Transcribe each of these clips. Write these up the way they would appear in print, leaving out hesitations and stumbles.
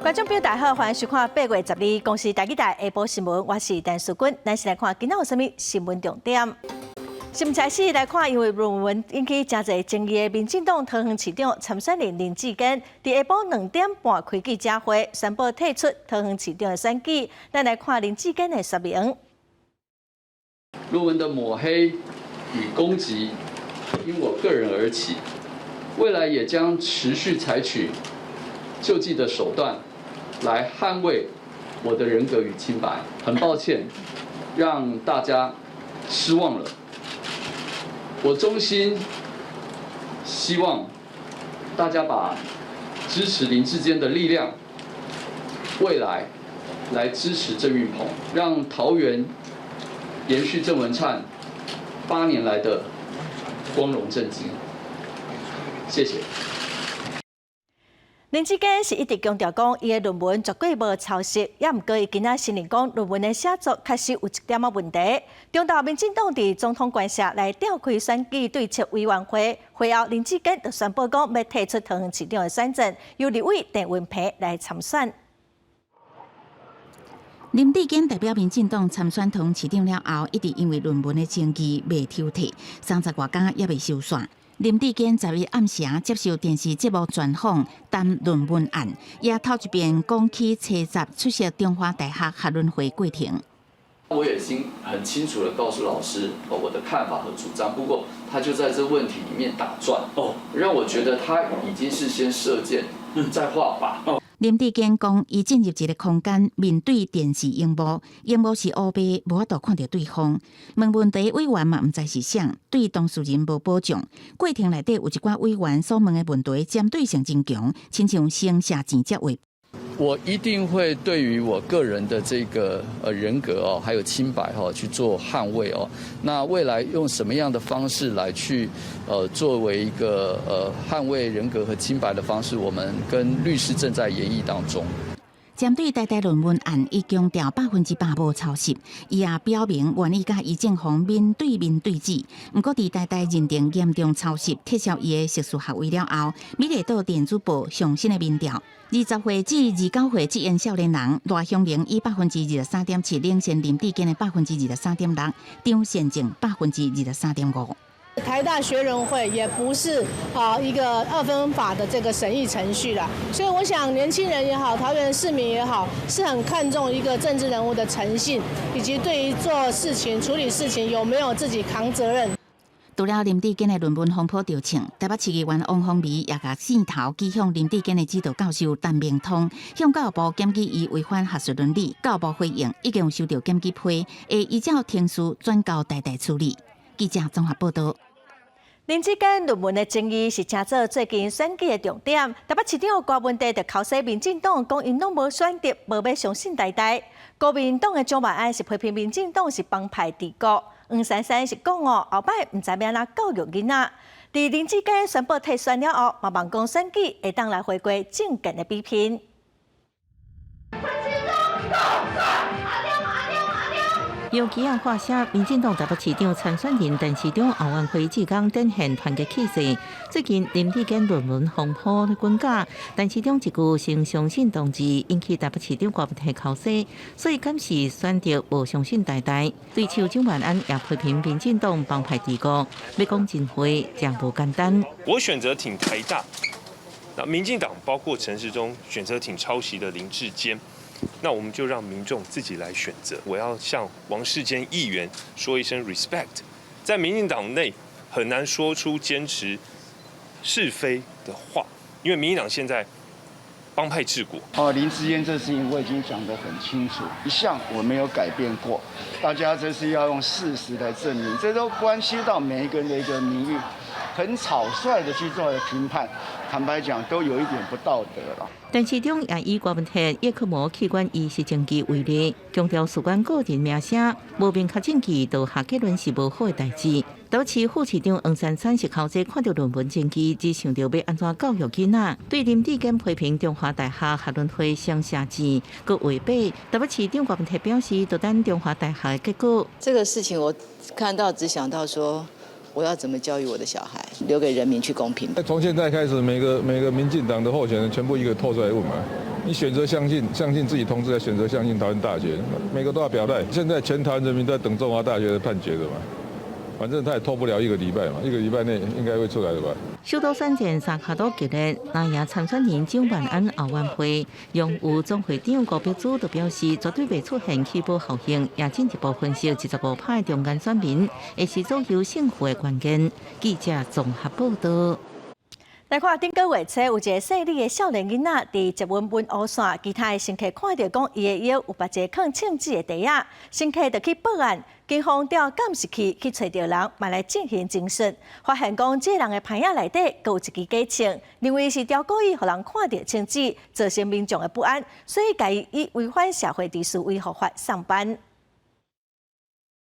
觀眾朋友大家好，歡迎收看8月12公視台語台下晡新聞，我是陳淑君。咱先來看今仔有啥物新聞重點。新聞開始來看，因為論文引起誠濟爭議的民進黨桃園市長參選人林智堅，佇下晡2點半開記者會，宣布退出桃園市長的選舉。咱來看林智堅的說明。論文的抹黑與攻擊，因我個人而起，未來也將持續採取救濟的手段，來捍衛我的人格與清白。很抱歉，讓大家失望了。我衷心希望大家把支持林智堅的力量，未來來支持鄭運鵬，讓桃園延續鄭文燦8年來的光榮政績。謝謝。林智堅是一直強調講，伊的論文絕對無抄襲，也毋過伊今仔承認講論文的寫作確實有一點仔問題。中晝民進黨佇總統官舍來召開選舉對策委員會，會後林智堅就宣布講欲退出桃園市長的選戰，由立委鄭運鵬來參選。林智堅代表民進黨參選桃園市長了後，一直因為論文的爭議未抽退，三十外工猶未收煞。林智堅11暗時接受電視節目專訪，談論文案，也頭一遍講起初十出席中華大學學倫會過程。我也已經很清楚地告訴老師我的看法和主張，不過他就在這問題裡面打轉，哦，讓我覺得他已經是先射箭，再畫靶。林智堅講，伊進入一個空間，面對電視螢幕，螢幕是烏白，無法度看著對方。問問題委員嘛毋知是啥，對當事人無保障。過程內底有一寡委員所問的問題針對性真強，親像先射箭才畫。我一定會對於我個人的這個人格哦，還有清白哈去做捍衛哦。那未來用什麼樣的方式來去作為一個捍衛人格和清白的方式，我們跟律師正在研議當中。針對台大論文案，伊強調100%無抄襲，伊也表明願意佮余正煌面對面對質。毋過，佇台大認定嚴重抄襲，撤銷伊的碩士學位了後，美麗島電子報上新的民調，20歲至29歲這𪜶少年人，賴香伶以23.7%領先林智堅的23.6%，張善政23.5%。台大學倫會也不是啊一個二分法的這個審議程序啦，所以我想年輕人也好，桃園市民也好，是很看重一個政治人物的誠信，以及對於做事情、處理事情有沒有自己扛責任。除了林智堅的論文風波著衝，台北市議員王鴻薇也共箭頭指向林智堅的指導教授陳明通，向教育部檢舉伊違反學術倫理。教育部回應已經有收到檢舉批，會依照程序轉交台大處理。記者綜合報道。林智堅論文的爭議是成做最近選舉的重點。台北市長郭文帝就剾洗民進黨，講𪜶攏無選擇，無欲相信台大。國民黨的蔣萬安是批評民進黨是幫派治國，黃珊珊是講哦，後擺毋知欲按怎教育囡仔。佇林智堅宣布退選了後，嘛望講選舉會當來回歸政見的比拼。用旗仔喊聲，民進黨台北市長參選人陳時中後援會志工展現團結氣勢。最近林智堅論文風波滾價，陳時中一句先相信同志，引起台北市長郭文帝剾洗，所以敢是選擇無相信台大。對手蔣萬安也批評民進黨幫派治國，欲講真話誠無簡單。我選擇挺台大，那民進黨包括陳時中選擇挺抄襲的林智堅。那我們就讓民眾自己來選擇。我要向王世堅議員說一聲 respect，在民進黨內很難說出堅持是非的話，因為民進黨現在幫派治國。哦，林智堅這事情我已經講得很清楚，一向我沒有改變過。大家這是要用事實來證明，這都關係到每一個人的一個名譽，很草率的去做評判，坦白講都有一點不道德了。陳時中也以郭文鐵葉克膜器官移植爭議為例，強調事關個人名聲，無明確證據就下結論是無好的代誌。台北市副市長黃珊珊是剾洗看著論文爭議，只想著欲按怎教育囡仔，對林智堅批評中華大學學倫會先射箭，閣違背。台北市長郭文鐵表示，就等中華大學的結果。這個事情我看到只想到說，我要怎麼教育我的小孩？留給人民去公平。從現在開始，每個民進黨的候選人全部一個拖出來問嘛。你選擇相信自己同志，還選擇相信台灣大學？每個都要表態。現在全台灣人民都在等中華大學的判決的嘛。反正他也拖不了一個禮拜嘛，一個禮拜內應該會出來的吧。首都選戰三跤肚激烈，藍營參選人蔣萬安、後援會榮譽總會長郭碧珠就表示，絕對袂出現棄保效應，也進一步分析25%中間選民會是左右勝負的關鍵。記者綜合報道。來看頂個月初有一個細膩的少年囡仔，佇捷運文湖線，其他的乘客看著講伊的腰有縛一個囥秤子的袋仔，乘客就去報案，警方調監視器去揣著人，嘛來進行偵訊，發現講這個人的鼻仔內底閣有一支假秤，認為是刁故意予人看著秤子，造成民眾的不安，所以共伊以違反社會秩序維護法送辦。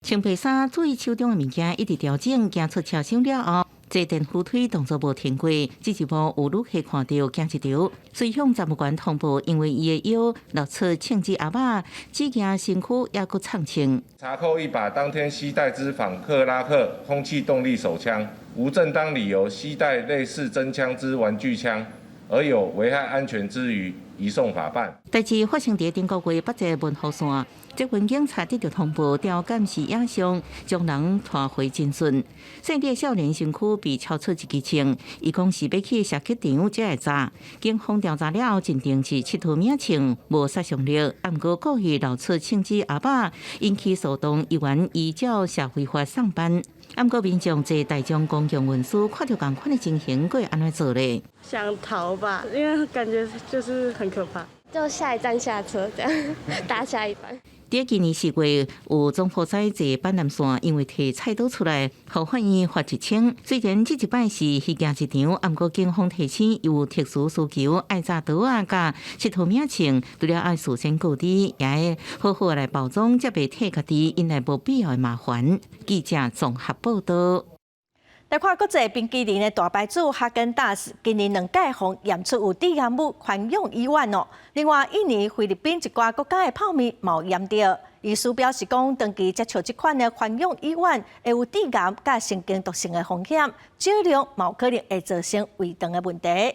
穿白衫、注意手中的物件，一直調整，行出車廂了後，坐電扶梯動作無停過，只一步有旅客看著驚一跳，隨向站務員通報，因為伊的腰露出秤子盒仔，只驚身軀猶閣藏秤。查扣一把當天攜帶之仿克拉克空氣動力手槍，無正當理由攜帶類似真槍之玩具槍，而有危害安全之虞，移送法辦。代誌發生佇頂個月北捷文湖線，捷運警察得著通報，調監視影像，將人帶回偵訊。細膩少年身軀被超出一支槍，伊講是欲去射擊場才會炸。警方調查了後，認定是𨑨迌物槍，無殺傷力。毋過故意露出槍支盒仔，引起騷動，依原依照社會法送辦。毋過民眾坐大眾公共運輸，看著仝款的情形，閣會按怎做咧？想逃吧，因為感覺就是很可怕。就下一站下車，這樣搭下一班。佇今年4月，有總鋪仔坐板南線，因為提菜刀出來，予法院罰1000。雖然這一擺是虛驚一場，毋過警方提醒有特殊需求、愛紮刀仔佮𨑨迌物槍，除了愛事先告知，也愛好好來包裝，才袂替家己引來無必要的麻煩。記者綜合報道。來看國際冰淇淋的大牌子哈根達斯，今年兩屆予驗出有致癌物環氧乙烷哦。另外，印尼、菲律賓一寡國家的泡麵嘛有驗著。醫師表示講，長期接觸這款的環氧乙烷會有致癌佮神經毒性的風險，少量嘛有可能會造成胃腸的問題。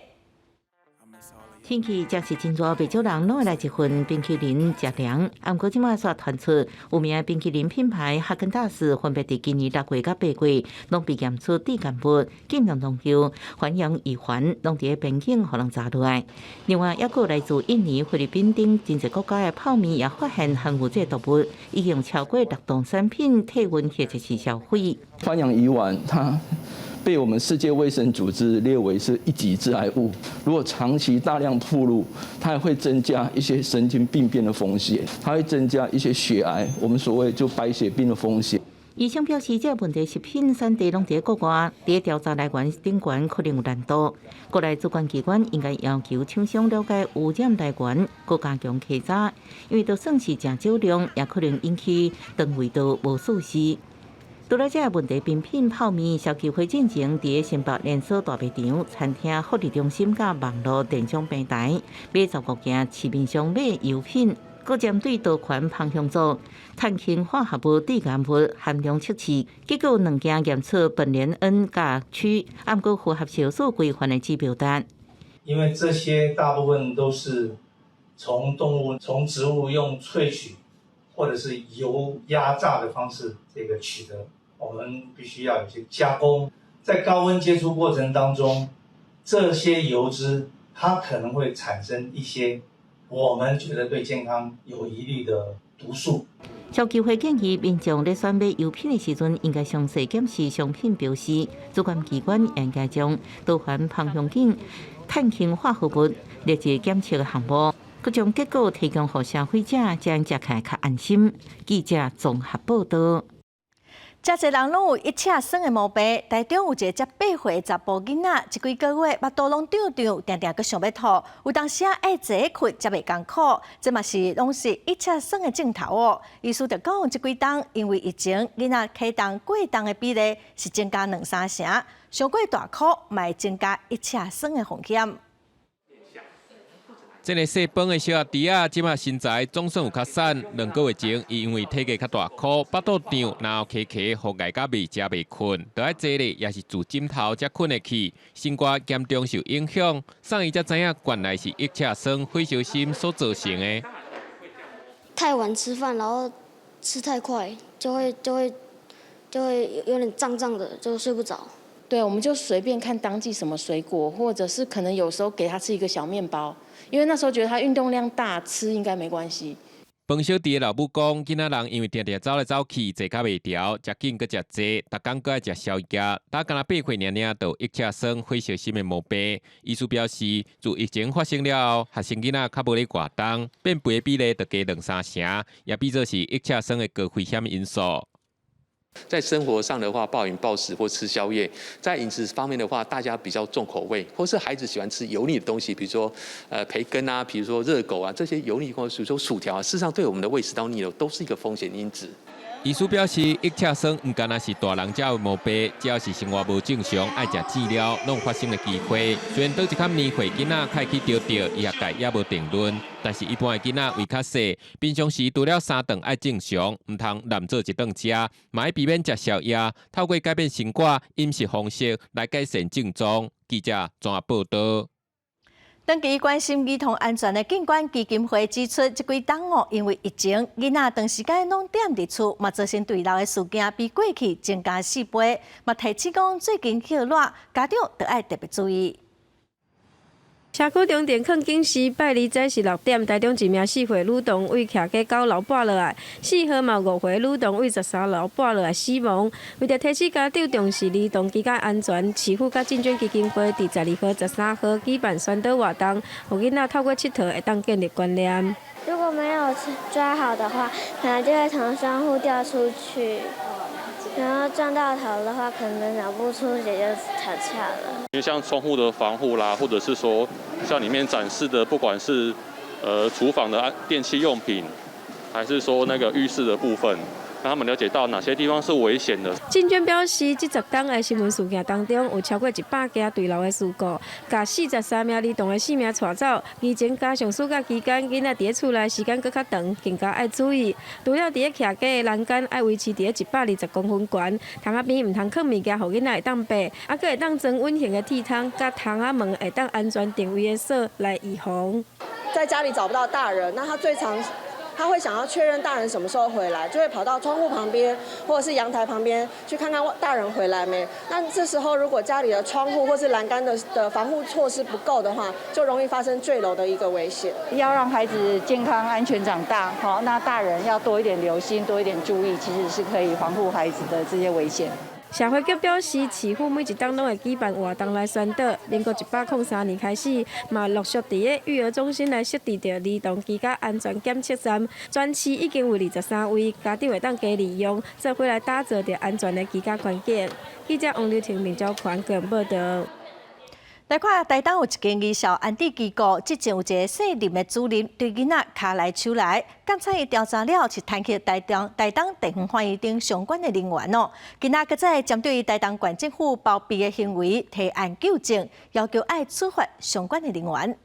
天氣真是真熱，袂少人攏會來一份冰淇淋食涼。毋過這馬煞傳出有名冰淇淋品牌哈根達斯，分別佇今年6月佮8月，攏被驗出致癌物、禁用農藥、環氧乙烷，攏佇咧邊境予人查落來。另外，猶閣來自印尼、菲律賓等真濟國家的泡麵也發現含有這個毒物，已經超過六棟產品退運或者是銷毀。環氧乙烷，它被我們世界衛生組織列為是一級致癌物。如果長期大量暴露，它還會增加一些神經病變的風險，它會增加一些血癌，我們所謂就白血病的風險。醫生表示，這個問題食品產地攏佇國外，佇調查來源頂懸可能有難度。國內主管機關應該要求廠商了解污染來源，閣加強稽查，因為就算是誠少量，也可能引起腸胃道無舒適。除了這個問題，冰品泡麵，消基會進前佇新北連鎖大賣場、餐廳、福利中心佮網路電商平台買15件市面上買油品，閣針對多款芳香族碳氫化合物致癌物含量測試，結果兩件驗出苯聯苯佮麴，毋過符合食肆規範的指標值。因為這些大部分都是從動物、從植物用萃取或者是油壓榨的方式這個取得。我們必須要有些加工，在高溫接觸過程當中，這些油脂它可能會產生一些我們覺得對健康有疑慮的毒素。消基會建議民眾咧選買油品的時陣，應該詳細檢視商品標示。主管機關應該將多環芳香烴、碳氫化合物列入檢測的項目，閣將結果提供予消費者，這樣食起來較安心。記者綜合報道。誠濟人攏有一尺酸的毛病，台中有一个才8歲的查埔囡仔，這幾個月腹肚攏脹脹，定定閣想欲吐，有當時啊愛坐睏才袂艱苦，這嘛是攏是一尺酸的症頭哦。醫師就講，這幾冬因為疫情，囡仔體重過重的比例是增加兩三成，傷過大箍嘛會增加一尺酸的風險。這个細飯的小阿弟仔，這馬身材總算有較瘦。2個月前，伊因為體格較大箍，腹肚脹，然後咳咳，予礙甲袂食袂睏，著愛坐咧，抑是蹛枕頭才睏會去，身軀嚴重受影響。送醫才知影，原來是腋下酸、火燒心所造成的。太晚吃飯，然後吃太快，就會有點脹脹的，就睡不着。對，我們就隨便看當季什麼水果，或者是可能有時候給他吃一個小麵包，因為那時候覺得他運動量大，吃應該沒關係。彭小弟的老母講，囡仔人因為定定走來走去，坐較袂牢，食緊閣食濟，逐工閣愛食宵夜，打敢若8歲爾爾就腋下酸、火燒心的毛病。醫師表示，自疫情發生了後，學生囡仔較無咧活動，變肥的比例就加兩三成，也比做是腋下酸的高危險因素。在生活上的話，暴飲暴食或吃宵夜；在飲食方面的話，大家比較重口味，或是孩子喜歡吃油膩的東西，比如說培根啊，比如說熱狗啊，這些油膩或者說薯條啊，事實上對我們的胃食道逆流都是一個風險因子。醫師表示，腋下酸毋干焦是大人才有毛病，只要是生活無正常，愛食飼料，攏有發生的機會。雖然佗一坎年歲囡仔較會去著著，醫學界猶無定論，但是一般的囡仔胃較細，平常時除了三頓愛正常，毋通濫做一頓食，嘛愛避免食宵夜，透過改變生活飲食方式來改善症狀。記者綜合報導。長期關心兒童安全的警管基金會指出，這幾冬哦，因為疫情，囡仔長時間攏踮佇厝，嘛造成墜樓的事件比過去增加4倍。嘛提醒講，最近氣熱，家長著愛特別注意。社區中電囥警示，拜二早時6點，台中一名4歲女童對徛家九樓跋落來，4號嘛有5歲女童對13樓跋落來死亡。為著提醒家長重視兒童居家安全，市府佮進捐基金會佇12號、13號舉辦宣導活動，予囡仔透過𨑨迌會當建立觀念。如果沒有抓好的話，可能就會從窗戶掉出去，然後撞到頭的話，可能腦部出血就調竅了。因為像窗戶的防護啦，或者是說像裡面展示的，不管是廚房的電器用品，還是說那個浴室的部分，讓他們了解到哪些地方是危險的。警捐表示，這10冬的新聞事件當中，有超過100件墜樓的事故，共43名兒童的性命帶走。疫情加上暑假期間，囡仔佇咧厝內時間閣較長，更加愛注意。除了佇咧徛家的欄杆愛維持佇咧120公分懸，窗仔邊毋通囥物件，予囡仔會當爬，閣會當裝隱形的鐵窗，佮窗仔門會當安全定位的鎖來預防。在家裡找不到大人，那他最常他會想要確認大人什麼時候回來，就會跑到窗戶旁邊或者是陽台旁邊去看看大人回來沒。那這時候如果家裡的窗戶或是欄杆的防護措施不夠的話，就容易發生墜樓的一個危險。要讓孩子健康安全長大，好，那大人要多一點留心，多一點注意，其實是可以防護孩子的這些危險。社會局表示，市府每一冬攏會舉辦活動來宣導。民國103年開始，嘛陸續佇咧育兒中心來設置著兒童居家安全檢測站，全市已經有23位家長會當加利用，做伙來打造著安全的居家環境。記者王劉婷、林昭權報導。來看台東有一間兒少安置機構，之前有一个姓林的主任對囡仔跤來手來，監察院調查了是彈劾台東地方法院等相關的人員哦。今仔閣再針對台東縣政府包庇的行為提案糾正，要求愛處罰相關的人員。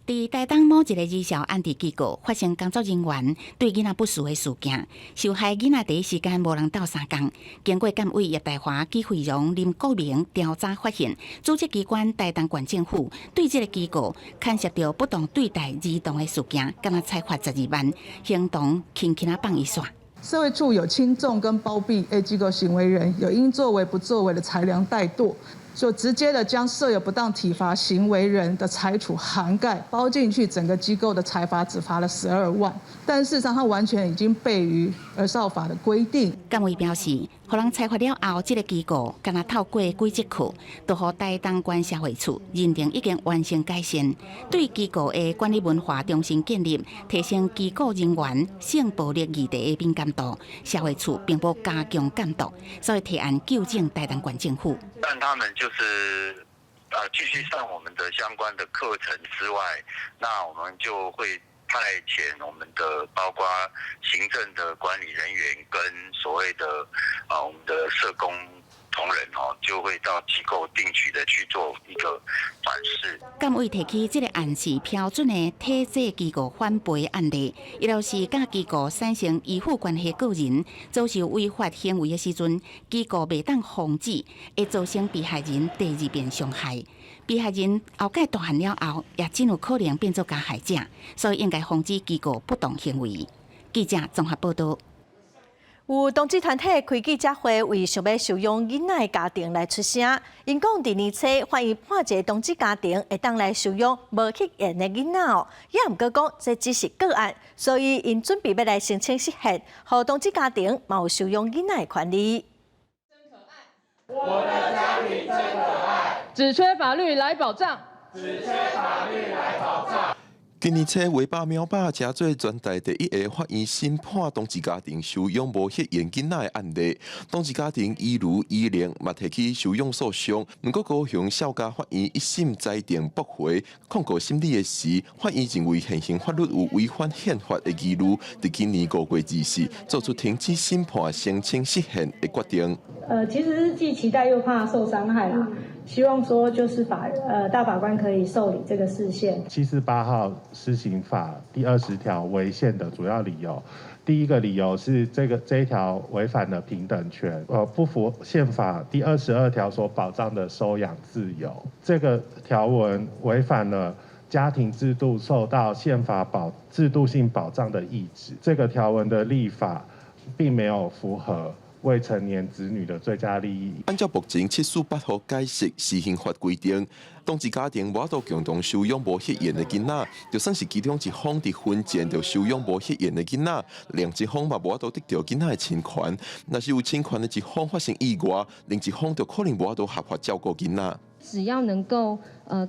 佇台東某一个兒少安置機構發生工作人員對囡仔不實的事件，受害囡仔第一時間無人鬥相共。經過監委葉大華、紀惠容、林國明調查發現，組織機關台東縣政府對這个機構牽涉著不當對待兒童的事件，敢若裁罰12萬，形同輕輕仔放伊煞。社會處有輕縱跟包庇 A 機構行為人，有應作為不作為的裁量怠惰。就直接的將設有不當體罰行為人的裁處涵蓋包進去，整個機構的裁罰只罰了12萬，但事實上他完全已經背於兒少法的規定。監委表示，予人裁罰了後，這个機構敢若透過幾節課，就予台東縣社會處認定已經完成改善，對機構的管理文化重新建立，提升機構人員性暴力議題的敏感度，社會處並無加強監督，所以提案糾正台東縣政府。但他們就是繼續上我們的相關的課程之外，那我們就會派遣我們的包括行政的管理人員跟所謂的我們的社工同仁哦，就會到機構定期的去做一個訪視。監委提起這个案是標準的體制機構反背案例，伊就是佮機構產生依附關係個人遭受違法行為的時陣，機構袂當防止，會造成被害人第二遍傷害。被害人後蓋大漢了後，也真有可能變做加害者，所以應該防止機構不當行為。記者綜合報道。有同志團體開記者會，為想欲收養囡仔的家庭來出聲。𪜶講佇年初法院判一个同志家庭會當來收養無血緣的囡仔哦，也毋過講這只是個案，所以𪜶準備欲來申請釋憲，予同志家庭嘛有收養囡仔的權利。我的家庭真可愛，只缺法律來保障，只缺法律來保障。今年初，畫百喵百成做全台第一个法院審判同志家庭收養無血緣囡仔的案例。同志家庭伊如伊玲嘛提起收養訴訟，毋過高雄少家法院一審裁定駁回，抗告審理的時，法院認為現行法律有違反憲法的疑慮，佇今年5月24做出停止審判、申請釋憲的決定。其實是既期待又怕受傷害啦，希望說就是大法官可以受理這個釋憲。748號施行法第20條違憲的主要理由，第一個理由是這一條違反了平等權，不符憲法第22條所保障的收養自由。這個條文違反了家庭制度受到憲法制度性保障的意旨。這個條文的立法並沒有符合未成年子女的最佳利益。按照目前748號解釋施行法規定，同志家庭無法度共同收養無血緣的囡仔，就算是其中一方佇婚前就收養無血緣的囡仔，另一方嘛無法度得著囡仔的親權。若是有親權的一方發生意外，另一方就可能無法度合法照顧囡仔。只要能夠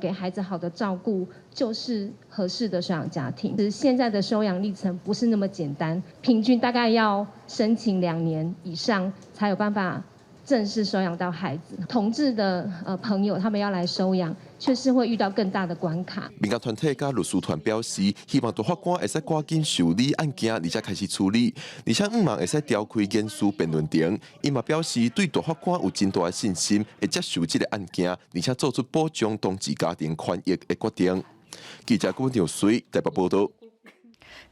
給孩子好的照顧，就是合適的收養家庭。其實現在的收養歷程不是那麼簡單，平均大概要申請2年以上，才有辦法正式收養到孩子。同志的朋友，他們要來收養，確實會遇到更大的關卡。民間團體佮律師團表示，希望大法官會使趕緊受理案件，而且開始處理，而且向望會使調開言詞辯論庭。伊嘛表示對大法官有真大的信心，會接受這个案件，而且做出保障同志家庭權益的決定。記者郭長水台北報道。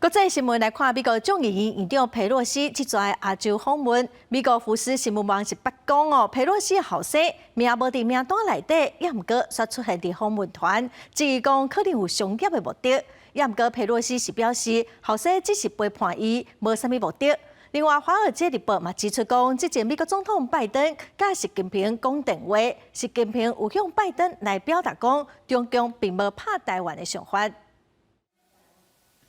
國際新聞來看，美國眾議院院長佩洛西這逝亞洲訪問，美國福斯新聞網是報講哦，佩洛西後生名無佇名單內底，也毋過煞出現佇訪問團，質疑講可能有商業的目的。也毋過佩洛西是表示，後生只是陪伴伊，無啥物目的。另外，《華爾街日報》嘛指出講，之前美國總統拜登佮習近平講電話，習近平有向拜登來表達講，中共並無拍台灣的想法。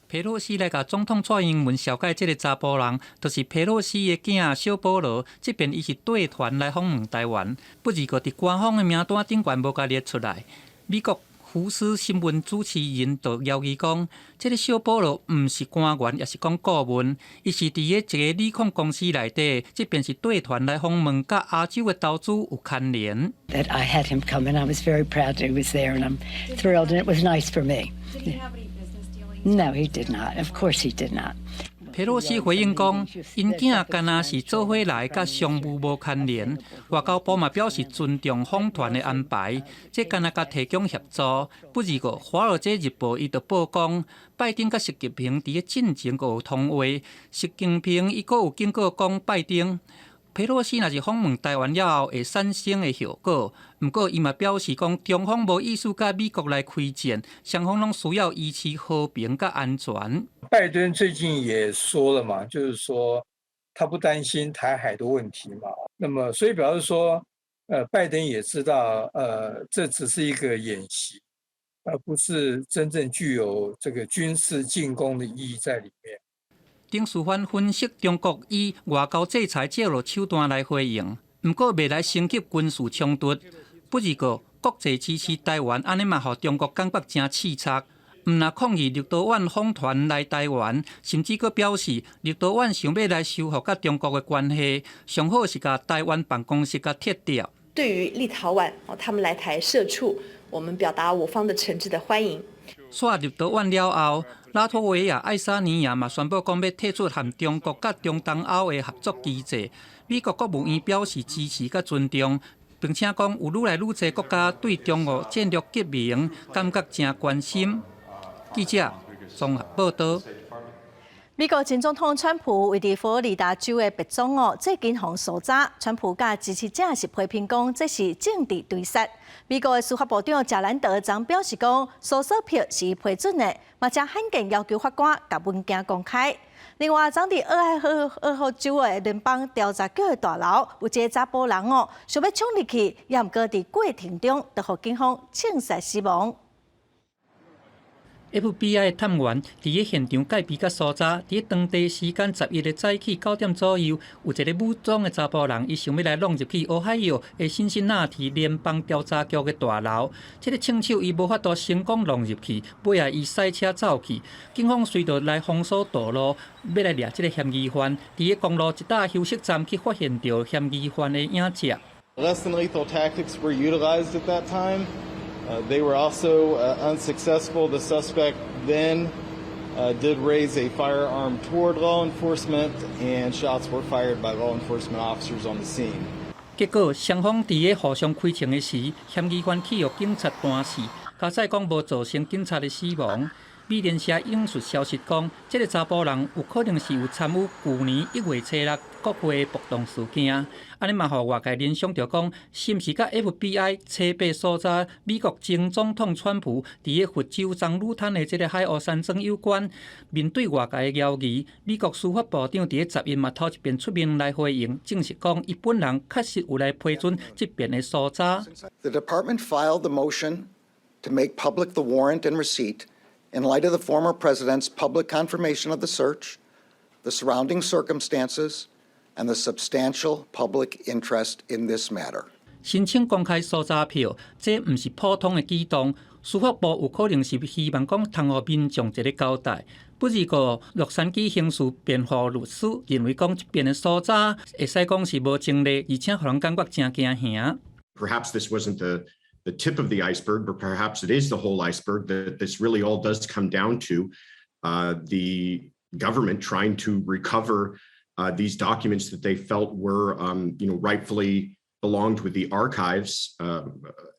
佩洛西來共總統蔡英文紹介這个查埔人，就是佩洛西的囝小保羅。這遍伊是帶團來訪問台灣，不過佇官方的名單頂懸無共列出來。美國福斯新聞主持人就枵伊講，這个小保羅毋是官員，抑是講顧問，伊是佇咧一个鋰礦公司內底，這遍是帶團來訪問，佮亞洲的投資有牽連。 That I had him come, and I was very proud that he was there, and I'm thrilled, and it was nice for me. No, he did not. Of course, he did not. 佩洛西回應講，𪜶囝敢若是做伙來，佮商務無牽連。外交部嘛表示尊重訪團的安排，這敢若共提供協助。不過，《華爾街日報》伊就報講，拜登佮習近平佇咧進前閣有通話，習近平伊閣有警告講，拜登。佩洛西若是訪問台灣了後會產生的後果，毋過伊嘛表示講，中方無意思佮美國來開戰，雙方攏需要維持和平佮安全。拜登最近也說了嘛，就是說他不擔心台海的問題嘛。那麼所以表示說，拜登也知道，這只是一個演習，而不是真正具有這個軍事進攻的意義在裡面。丁書帆分析，中國以外交制裁這路手段來回應，毋過袂來升級軍事衝突。不過，國際支持台灣，按呢嘛，予中國感覺誠刺激。毋若抗議立陶宛訪團來台灣，甚至閣表示立陶宛想欲來修復佮中國的關係，上好是共台灣辦公室共撤掉。對於立陶宛哦，他們來台設處，我們表達我方的誠摯的歡迎。煞立陶宛了後，拉脫維亞、愛沙尼亞嘛宣布講欲退出和中國佮中東歐的合作機制。美國國務院表示支持佮尊重，並且講有愈來愈濟國家對中俄戰略結盟感覺誠關心。記者綜合報道。美國前總統川普位佇佛羅里達州的白宮哦，最近予搜查，川普佮支持者是批評講這是政治追殺。美國的司法部長賈蘭德昨表示講，搜索票是批准的，嘛誠罕見要求法官共文件公開。另外，昨佇俄亥俄州的聯邦調查局的大樓，有一个查埔人哦，想欲衝入去，也毋過佇過程中，就予警方槍殺死亡。 FBI 探員佇个現場戒備佮搜查，佇當地時間11日早起9點左右，有一个武裝的查埔人，伊想欲來弄入去俄亥俄的辛辛那提聯邦調查局的大樓。這个槍手伊無法度成功弄入去，尾仔伊駛車走去，警方隨著來封鎖道路，欲來掠這个嫌疑犯。佇个公路一搭休息站去發現著嫌疑犯的影跡。 Less than lethal tactics were utilized at that time. They were also unsuccessful. The suspect then did raise a firearm toward law enforcement, and shots were fired by law enforcement officers on the scene. 結果，雙方佇个互相開槍的時，嫌疑犯去予警察彈死，佳哉講無造成警察的死亡。美聯社引述消息講，這个查埔人有可能是有參與舊年1月初6國會暴動事件，按呢嘛予外界聯想著講，是毋是佮 FBI 齊備搜查美國前總統川普佇个佛州棕櫚灘的這个海鷗山莊有關？面對外界的懷疑，美國司法部長佇个11嘛頭一遍出面來回應，證實講伊本人確實有來批准這遍的搜查。 The department filed the motion to make public the warrant and receipt in light of the former president's public confirmation of the search, the surrounding circumstances, and the substantial public interest in this matter. 申請公開搜查票，這毋是普通的舉動。司法部有可能是希望講通予民眾一个交代。不過，洛杉磯刑事辯護律師認為講這遍的搜查會使講是無前例，而且予人感覺誠驚嚇。 Perhaps this wasn't the tip of the iceberg, but perhaps it is the whole iceberg, that this really all does come down to the government trying to recover these documents that they felt were rightfully belonged with the archives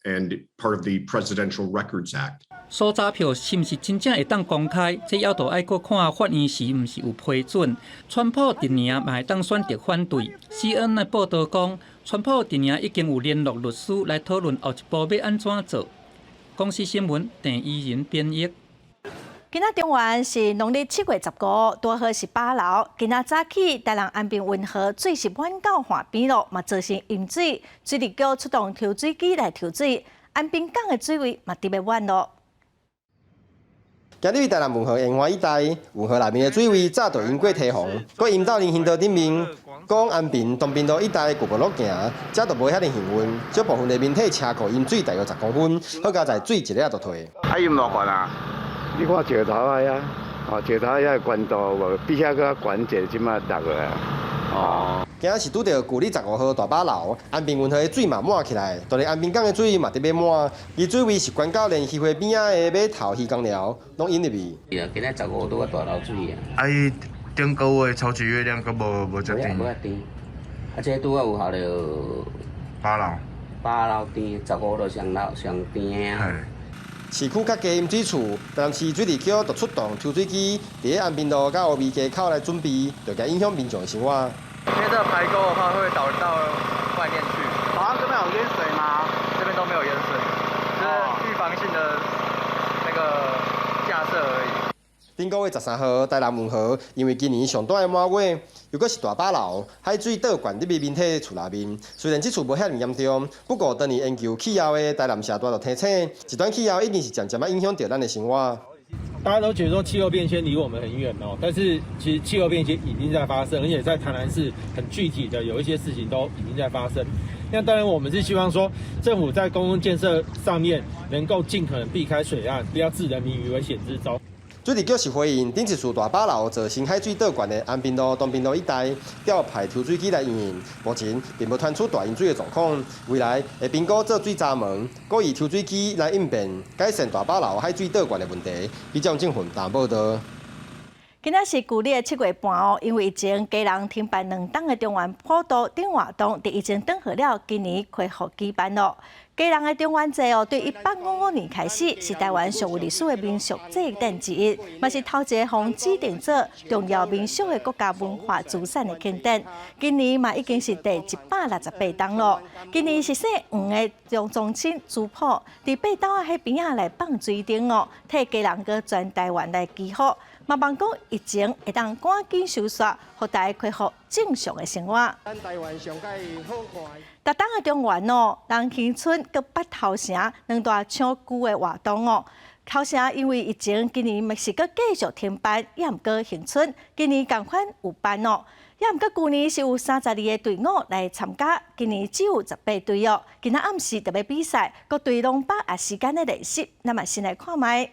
and part of the Presidential Records Act. 搜查票是毋是真正會當公開？這猶著愛閣看法院是毋是有批准。川普陣營嘛會當選擇反對。CNN 的報道講，川普陣營已經有聯絡律師來討論後一步欲按怎做。公視新聞鄭怡仁編譯。今仔中元是農曆7月15，拄好是飽流。今仔早起，台南安平運河水是滿到岸邊囉，嘛造成淹水，水利局出動抽水機來抽水，安平港的水位嘛特別滿囉。今日台南運河沿岸一帶，運河內面的水位早就淹過堤防，閣淹到人行道頂面。講安平東平路一帶舊步路行，這就無遐爾幸運。少部分的民體車庫淹水大約10公分，好佳哉水一下就退。啊，淹偌懸啊？你看石頭仔遐，哦，石頭遐懸度無比遐閣懸者，這馬落來啊。哦。今仔是拄著舊曆15號大飽流，安平運河的水嘛滿起來，就連安平港的水嘛特別滿，而水位是懸到連漁會邊仔的碼頭漁工寮攏淹入去。是啊，今仔15拄仔大流水啊。啊，伊頂個月抽取月量閣無無遮甜。無遐甜。啊，這拄仔有效著飽流。飽流甜，15就上流上甜啊。市區較低淹水處，台南市水利局就出動抽水機，佇咧安平路佮烏埤街口來準備，就驚影響民眾的生活。因為這個排溝的話會導到外面去。早上這邊有淹水嗎？這邊都沒有淹水，就是預防性的那個架設而已。頂個月13號，台南運河因為今年上大的滿月，又閣是大飽流，海水倒灌入去民體厝內面。雖然這次無遐爾嚴重，不過當年研究氣候的台南社大就提醒，極端氣候已經是漸漸仔影響著咱的生活。大家都覺得說氣候變遷離我們很遠哦，但是其實氣候變遷已經在發生，而且在台南市很具體的有一些事情都已經在發生。那當然，我們是希望說政府在公共建設上面能夠盡可能避開水岸，不要置人民於危險之中。水利局是回應頂一次大飽流造成海水倒灌的安平路、東平路一帶調派抽水機來營運，目前並無傳出大淹水的狀況。未來會評估做水閘門，閣以抽水機來應變，改善大飽流海水倒灌的問題。記者鄭混台報道。今仔是舊曆7月半哦，因為疫情，家人停辦2冬的中元普渡等活動，佇疫情轉好了，今年恢復舉辦咯。基隆的中元節哦，對1855年開始，是台灣上有歷史的民俗祭典之一，嘛是頭一个予指定做重要民俗的國家文化資產的慶典。今年嘛已經是第168冬咯。今年是姓黃的宗親族譜，佇爬斗仔彼邊仔來放水燈哦，替基隆閣全台灣來祈福。嘛望講疫情會當趕緊收煞，予大家恢復正常的生活。逐冬的中元哦，人興村佮北頭城兩大搶龜的活動哦。頭城因為疫情，今年嘛是閣繼續停辦，也毋過恆春今年仝款有辦哦。也毋過舊年是有32個隊伍來參加，今年只有18隊哦。今仔暗時就欲比賽，各隊攏把握時間咧練習。咱嘛先來看覓。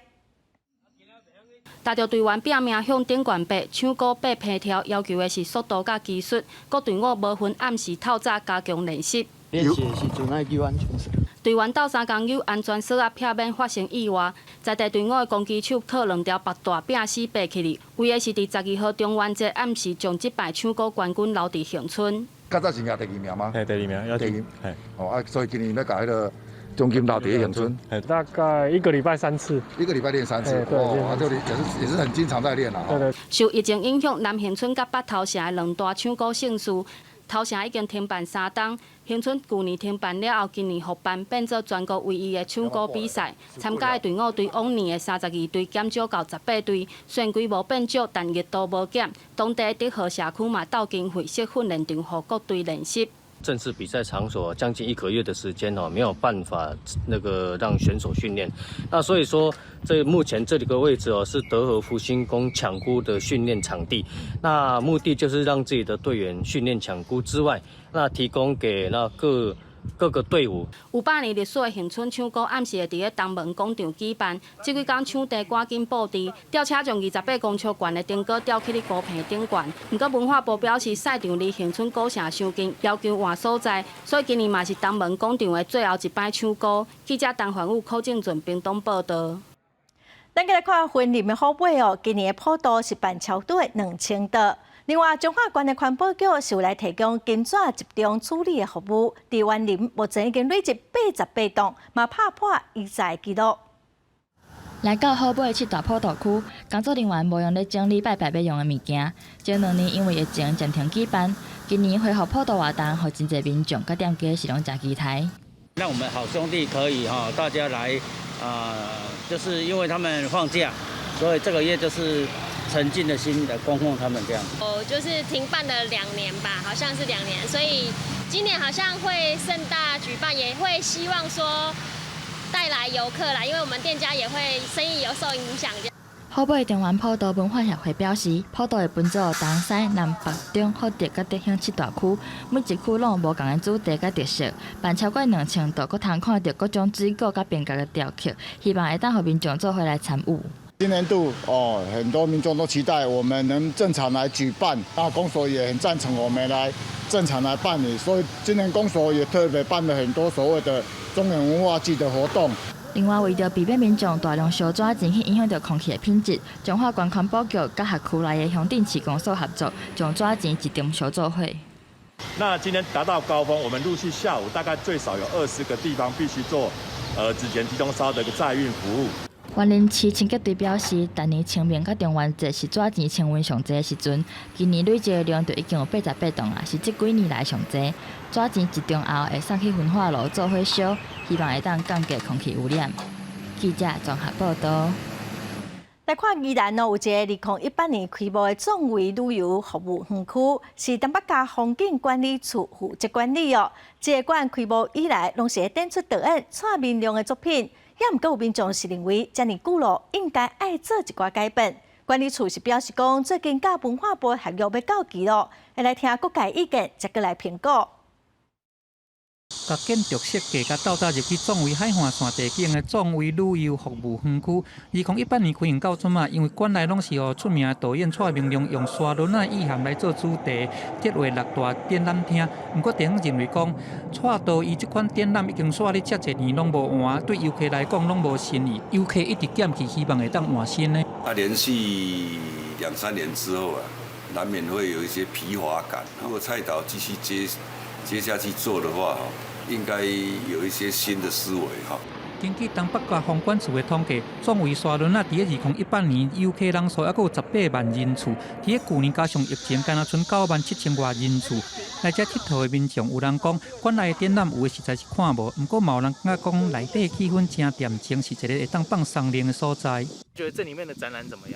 踏著隊員拼命向頂懸爬，搶龜爬平跳，要求的是速度佮技術。各隊伍無分暗時透早加強練習。練習的時陣愛扭安全索。隊員鬥相共扭安全索仔，避免發生意外。在地隊伍的攻擊手靠兩條縛帶拼死爬起來，為的是佇12號中元節暗時將這擺搶龜冠軍留佇恆春。較早是贏第二名嗎？嘿，第二名，第二。嘿，哦啊，所以今年欲共彼个獎金留佇恆春。大概一個禮拜三次。一個禮拜練三次，哦，這裡也是很經常在練啦。對對。受疫情影響，南恆春佮北頭城的兩大搶龜盛事，頭城已經停辦3冬，恆春舊年停辦了後，今年復辦，變做全國唯一的搶龜比賽。參加的隊伍對往年的32隊減少到18隊，雖然規模變少，但熱度無減。當地德和社區嘛鬥經費設訓練場，予各隊練習。正式比賽場所將近一個月的時間哦，沒有辦法那個讓選手訓練。那所以說，這目前這裡個位置哦，是德和福興宮搶龜的訓練場地。那目的就是讓自己的隊員訓練搶龜之外，那提供給那各個隊伍。有100年歷史的恆春搶龜暗時會佇咧東門廣場舉辦。這幾工場地趕緊布置，吊車將28公尺懸的燈杆吊起咧高棚頂懸。毋過文化部表示，賽場離恆春古城傷近，要求換所在，所以今年嘛是東門廣場的最後一擺搶龜。記者陳凡武、柯正俊屏東報道。咱閣來看雲林的虎尾哦，今年的普渡是辦超多2000桌。另外，彰化縣的環保局是有來提供金紙集中處理的服務，佇雲林目前已經累積88棟，嘛拍破以前的紀錄。來到虎尾七大普渡區，工作人員無閒咧整理拜拜欲用的物件。前2年因為疫情暫停舉辦，今年恢復普渡活動，予真濟民眾佮店家是攏誠期待。讓我們好兄弟可以哈，大家來啊，就是因為他們放假，所以這個月就是誠敬的心來供奉他們這樣。哦，就是停辦了2年吧，好像是2年，所以今年好像會盛大舉辦，也會希望說帶來遊客啦，因為我們店家也會生意有受影響。虎尾中元普渡文化協會表示，普渡會分做東西南北中福德佮德興七大區，每一區攏有無仝的主題佮特色，辦超過2000桌，閣通看著各種水果佮冰角的雕刻，希望會當予民眾做伙來參與。今年度哦，很多民眾都期待我們能正常來舉辦，那公所也很贊成我們來正常來辦理，所以今年公所也特別辦了很多所謂的中原文化祭的活動。另外，為著避免民眾大量燒紙錢去影響著空氣的品質，彰化縣環保局佮轄區內的鄉鎮市公所合作，將紙錢集中燒做伙。那今天達到高峰，我們陸續下午大概最少有20個地方必須做，紙錢集中燒的一個載運服務。雲林市清潔隊表示，逐年清明佮中元節是紙錢清運上濟的時陣，今年累積的量就已經有88棟啊，是這幾年來上濟。紙錢集中後會送去焚化爐做伙燒，希望會當降低空氣污染。記者綜合報道。來看宜蘭哦，有一個2018年開幕的壯圍旅遊服務園區，是東北角風景管理處負責管理哦。這個館開幕以來，攏是會展出導演蔡明亮的作品。也毋過有民眾是認為，遮爾久咯，應該愛做一寡改變。管理處是表示講，最近佮文化部合約欲到期咯，會來聽各界意見，才閣來評估。共建築設計佮鬥搭入去壯圍海岸線地景的壯圍旅遊服務園區，2018年開放到這馬，因為館內攏是予出名的導演蔡明亮用沙崙仔意涵來做主題，策劃六大展覽廳。毋過地方認為講，蔡導伊這款展覽已經煞咧遮濟年攏無換，對遊客來講攏無新意，遊客一直減去，希望會當換新的。啊，連續兩三年之後啊，難免會有一些疲乏感。如果蔡導繼續接下去做的話，應該有一些新的思維哈。根據東北角航管處的統計，壯圍沙崙仔佇咧2018年遊客人數猶閣有18萬人次，佇咧舊年加上疫情，干焦賰9萬7千外人次。來遮𨑨迌的民眾有人講，館內的展覽有的實在是看無，毋過嘛有人感覺講內底氣氛誠恬靜，是一个會當放鬆靈的所在。覺得這裡面的展覽怎麼樣？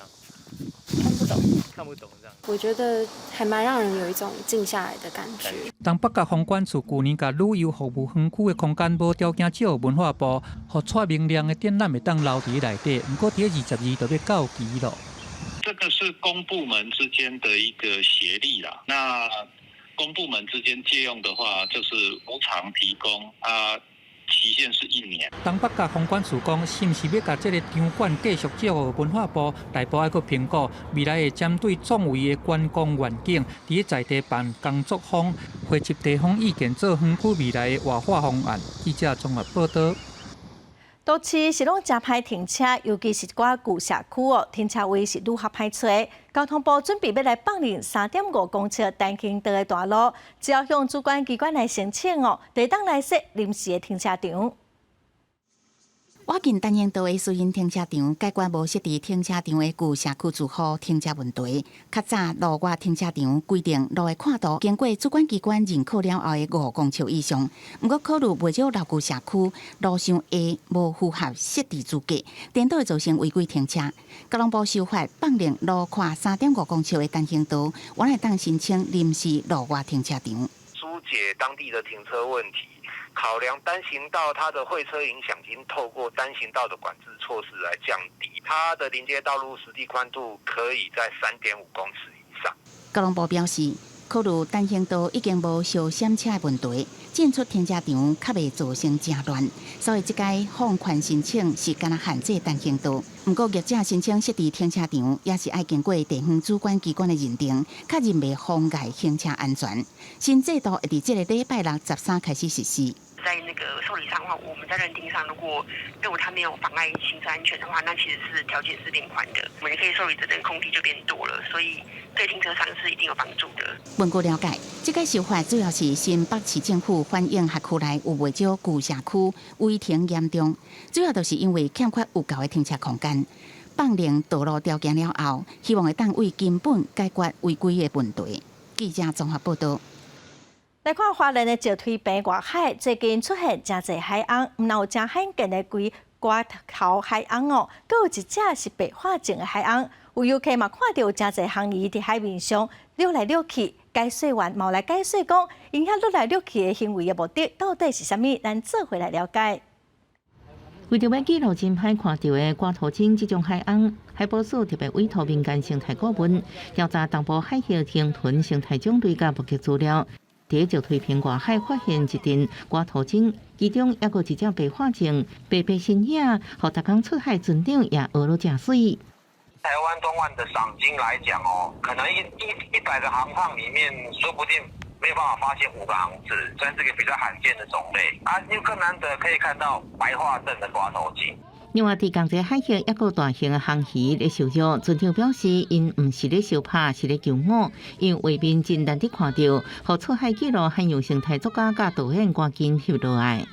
看不懂，看不懂這樣。我覺得還蠻讓人有一種靜下來的感覺。東北角航管處舊年共旅遊服務園區的空間無條件借予文化部，予蔡明亮的展覽會當留佇內底，毋過佇咧22就欲到期囉。這個是公部門之間的一個協力啦。那公部門之間借用的話，就是無償提供啊。期限是一年。東北角航管處講，是毋是欲共這个場館繼續借予文化部內部愛閣評估，未來會針對壯圍的觀光願景，佇咧在地辦工作坊，匯集地方意見，做園區未來的活化方案。記者綜合報導。都市是攏誠歹停車，尤其是一寡舊社區哦，停車位是愈較歹揣。交通部準備欲來放任3.5公尺單行道的大路，只要向主管機關來申請哦，就會當來設臨時的停車場。倚近單行道的私人停車場，解決無設置停車場的舊社區住戶停車問題。較早路外停車場規定路的闊度經過主管機關認可了後的5公尺以上。毋過考慮袂少老舊社區路傷矮，無符合設置資格，顛倒會造成違規停車。交通部修法放任路闊3.5公尺的單行道，原來會當申請臨時路外停車場，疏解當地的停車問題。考量單行道它的會車影響，已經透過單行道的管制措施來降低，它的臨街道路實際寬度可以在3.5公尺以上。交通部表示，考慮單行道已經無相閃車的問題，進出停車場較袂造成誠亂，所以這擺放寬申請是干焦限制單行道。毋過業者申請設置停車場，也是愛經過地方主管機關的認定，確認袂妨礙行車安全。新制度會佇這个禮拜六13開始實施。在那個受理上的話，我們在認定上，如果認為它沒有妨礙行車安全的話，那其實是條件是變寬的，我們可以受理這邊空地就變多了，所以對停車場是一定有幫助的。根據了解，這個修法主要是新北市政府反映轄區內有袂少舊社區違停嚴重，主要就是因為欠缺有夠的停車空間。放任道路條件了後，希望會當為根本解決違規的問題。記者綜合報導。來看花蓮的石推坪外海，最近出現誠濟海鶯，毋但有誠罕見的龜瓜頭海鶯哦，閣有一隻是白化症的海鶯。有遊客嘛看著誠濟魟魚佇海面上掠來掠去，解說員嘛來解說講，𪜶遐掠來掠去的行為的目的到底是啥物？咱做伙來了解。為著欲記錄真歹看著的寡頭症這種海鶯，海保署特別委託民間生態顧問調查東部海域鯨豚生態種類佮目擊資料。佇石推坪外海發現一陣寡頭鯨，其中猶閣一隻白化症，白白身影，予逐工出海船長也學了誠媠。台灣東岸的賞鯨來講哦，可能一百個航趟裡面，說不定沒有辦法發現5個航次，算是個比較罕見的種類啊。又更難得可以看到白化症的寡頭鯨。另外，佇仝一个海域，猶閣有大型的魟魚咧受虐，船長表示，𪜶毋是咧相拍，是咧求偶，因為畫面真難得看著，予出海記錄海洋生態作家佮導演趕緊翕落來。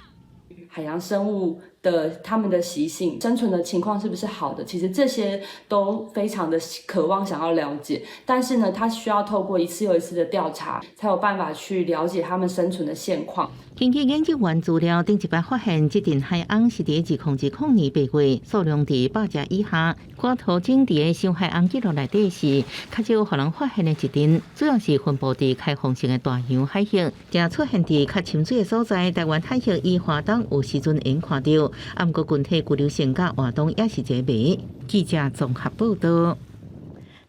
海洋生物的它們的習性、生存的情況是不是好的？其實這些都非常的渴望想要了解，但是呢，它需要透過一次又一次的調查，才有辦法去了解它們生存的現況。根據研究員資料，頂一擺發現這陣海鶯是佇2020年8月，數量佇100隻以下。寡頭鯨佇个小海鶯記錄內底是較少予人發現的一陣，主要是分布佇開放性的大洋海域，定出現佇較深水的所在。台灣海域與華東有時陣會看著，啊，毋過群體居留性佮活動也是一個謎。記者綜合報導。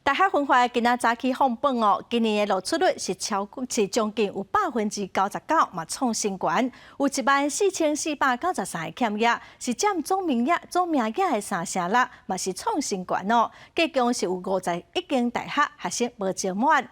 大學分發今仔早起放榜哦，今年的錄取率是超過是將近有99%，嘛創新高，有14,493個欠額，是佔總名額總名額的3成6，嘛是創新高哦。計共是有51間大學學生無招滿。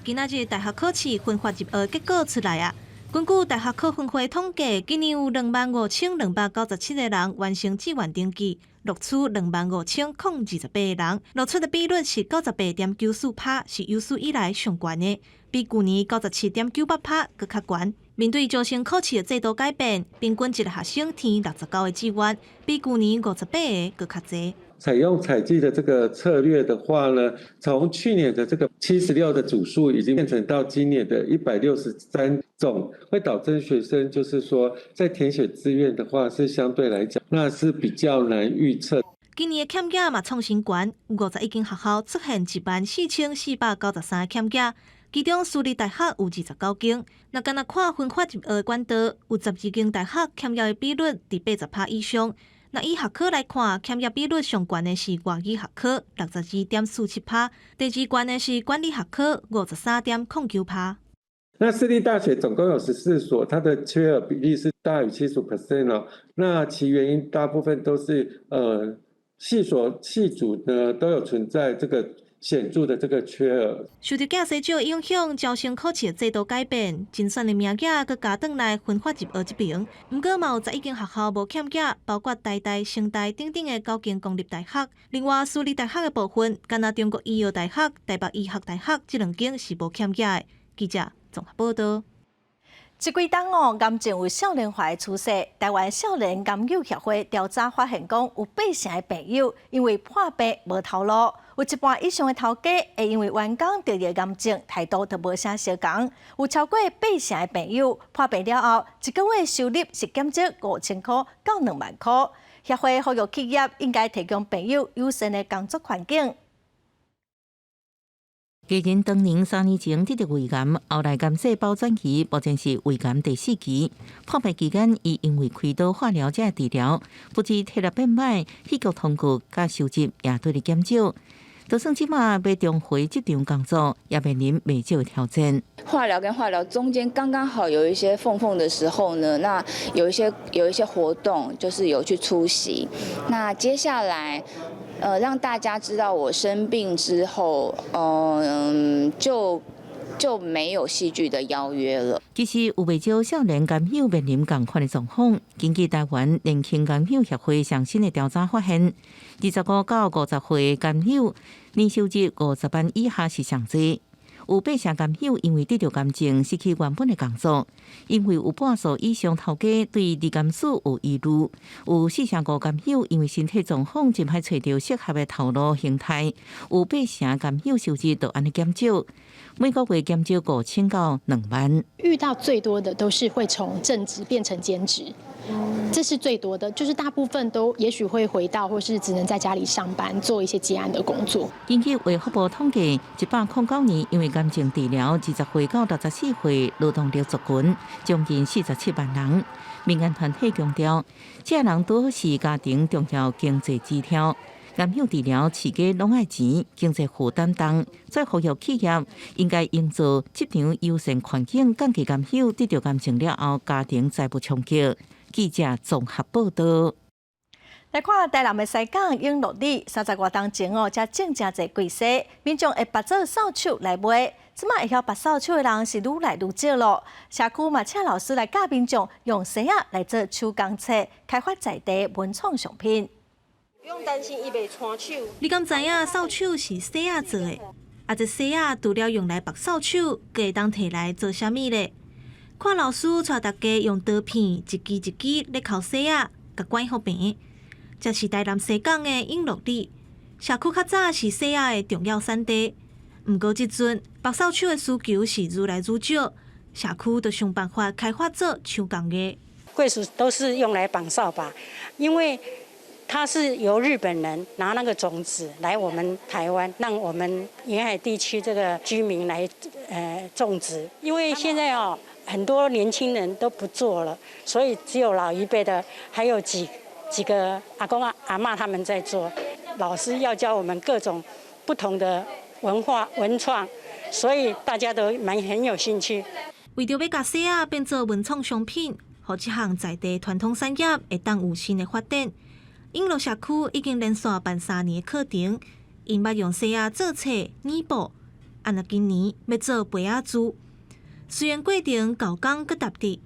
今仔日大學考試分發入學結果出來啊！根據大學考分會統計，今年有25,297個人完成志願登記，錄取25,028個人，錄取的比率是98.94%，是有史以來上懸的，比舊年97.98%閣較懸。面對招生考試的制度改變，平均一個學生填69個志願，比舊年58個閣較濟。採用採計的這個策略的話呢，從去年的這個76的組數，已經變成到今年的163種，會導致學生就是說，在填寫志願的話，是相對來講，那是比較難預測。今年的欠額嘛創新高，有51間學校出現14,493個欠額，其中私立大學有29間。若干焦看分發入學的管道，有12間大學欠額的比率佇80%以上。若以學科來看，欠額比率上懸的是外語學科，62.47%；第二懸的是管理學科，53.09%。那私立大學總共有14所，它的缺額比例是大於75% 哦。那其原因大部分都是系所系組呢都有存在這個顯著的這個缺額。受著寄生少影響，招生考試制度改變，甄選的名額閣加轉來分發入學這爿。毋過嘛有11間學校無欠額，包括台大、成大等等的9間公立大學。另外，私立大學的部分，干焦中國醫藥大學、台北醫學大學這兩間是無欠額的。記者綜合報道。這幾冬哦，癌症有少年化的趨勢。台灣少年癌友協會調查發現，講有八成的病友因為破病無頭路，有一半以上的頭家會因為員工得著癌症，態度就無啥相仝。有超過八成的病友破病了後，一個月收入是減少5000箍到2萬箍。協會呼籲企業應該提供病友友善的工作環境。藝人當年3年前得著胃癌，後來癌細胞轉移，目前是胃癌第四期。破病期間，伊因為開刀、化療才治療，不止體力變歹，戲劇通告佮收入也對咧減少。就算這馬欲重回職場工作，也面臨袂少挑戰。化療跟化療中間剛剛好有一些縫縫的時候呢，那有一些活動就是有去出席。那接下來，讓大家知道我生病之後，就沒有戲劇的邀約了。其實有袂少少年癌友面臨仝款的狀況。根據台灣年輕癌友協會上新的調查發現，25到50歲癌友年收入50萬以下是上濟。有八成癌友因為得著癌症失去原本的工作，因為有半數以上頭家對罹癌史有疑慮，有4成5癌友因為身體狀況真歹揣著適合的頭路形態，有八成癌友收入就按呢減少，每個月減少5000到2萬。遇到最多的都是會從正職變成兼職。這是最多的，就是大部分都也許會回到，或是只能在家裡上班做一些接案的工作。根據衛福部統計，109年因為癌症治療，20歲到64歲勞動力族群將近47萬人。民間團體強調，這人都是家庭重要經濟支柱。癌友治療飼雞攏愛錢，經濟負擔重，所以呼籲企業應該營造職場友善環境，降低癌友得著癌症了後家庭財務衝擊。記者綜合報道。來看台南的西港永樂里，30外冬前哦，遮種誠濟桂西，民眾會縛做掃帚來賣。這馬會曉縛掃帚的人是愈來愈少咯。社區嘛請老師來教民眾用紗仔來做手工冊，開發在地文創商品。不用擔心伊袂穿手。你敢知影掃帚是紗仔做的？啊，這紗仔除了用來縛掃帚，閣會當提來做啥物咧？看老師帶大家用刀片一支一支咧摳紗仔，共拐予平。這是台南西港的永樂里社區，較早是紗仔的重要產地。毋過這陣縛掃帚的需求是愈來愈少，社區就想辦法開發做手工藝。桂樹都是用來綁掃把，因為它是由日本人拿那個種子來我們台灣，讓我們沿海地區這個居民來種植。因為現在哦，很多年輕人都不做了，所以只有老一輩的，還有幾個阿公阿嬤他們在做。老師要教我們各種不同的文化文創，所以大家都蠻很有興趣。為著欲共紗仔變做文創商品，予這項在地傳統產業會當有新的發展。永樂社區已經連續辦3年的課程，𪜶捌用紗仔做冊、染布，啊若今年欲做杯仔珠。雖然過程猴工閣沓滴，